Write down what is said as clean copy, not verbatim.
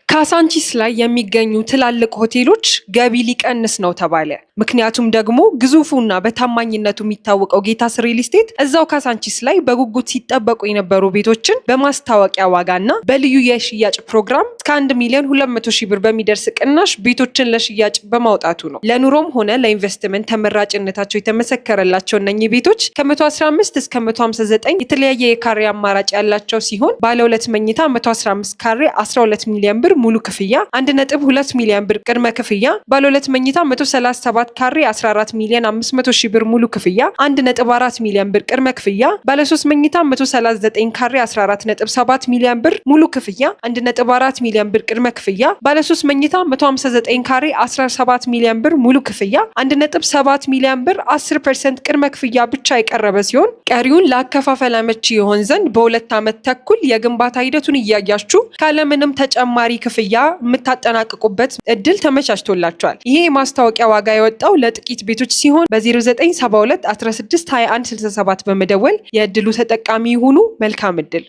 ካሳንቺስ ላይ የሚገኙ ትላልቅ ሆቴሎች ገቢ ሊቀንስ ነው ተባለ። ምክንያቱም ደግሞ ግዙፉና በታማኝነቱ የሚታወቀው ጌታስ ሪል ስቴት እዛው ካሳንቺስ ላይ በጉጉት ሲጠበቁ የነበሩ ቤቶችን በማስታወቂያ ዋጋና በልዩ የሽያጭ ፕሮግራም እስከ 1 ሚሊዮን 200 ሺህ ብር በሚደርስ ቅናሽ ቤቶችን ለሽያጭ በማውጣቱ ነው። ለኑሮም ሆነ ለኢንቨስትመንት ተመራጭነታቸው የተመሰከረላቸው እነኚህ ቤቶች ከ115 እስከ 159 የተለያየ የካሬ አማራጭ ያላቸው ሲሆን፣ ባለ ሁለት መኝታ 115 ካሬ 12 ሚሊዮን ብር ሙሉ ክፍያ፣ 1.2 ሚሊዮን ብር ቅድመ ክፍያ፣ ባለ ሁለት መኝታ 137 ካሬ 14 ሚሊዮን 500 ሺህ ብር ሙሉ ክፍያ፣ 1.4 ሚሊዮን ብር ቅድመ ክፍያ፣ ባለ 3 መኝታ 139 ካሬ 14.7 ሚሊዮን ብር ሙሉ ክፍያ፣ 1.4 ሚሊዮን ብር ቅድመ ክፍያ፣ ባለ 3 መኝታ 159 ካሬ 17 ሚሊዮን ብር ሙሉ ክፍያ፣ 1.7 ሚሊዮን ብር 10% ቅድመ ክፍያ ብቻ የቀረበ ሲሆን፣ ቀሪውን ለአከፋፈል አመቺ ይሆን ዘንድ በ2 ዓመት ተኩል የግንባታ ሂደቱን እያያችሁ ካለምንም ተጨማሪ ክፍያ የምታጠናቅቁበት እድል ተመቻችቶላችኋል። ይሄ የማስታወቂያ ዋጋ የወጣው ለጥቂት ቤቶች ሲሆን፣ በ0972 16 21 67 በመደወል የእድሉ ተጠቃሚ ይሁኑ። መልካም እድል።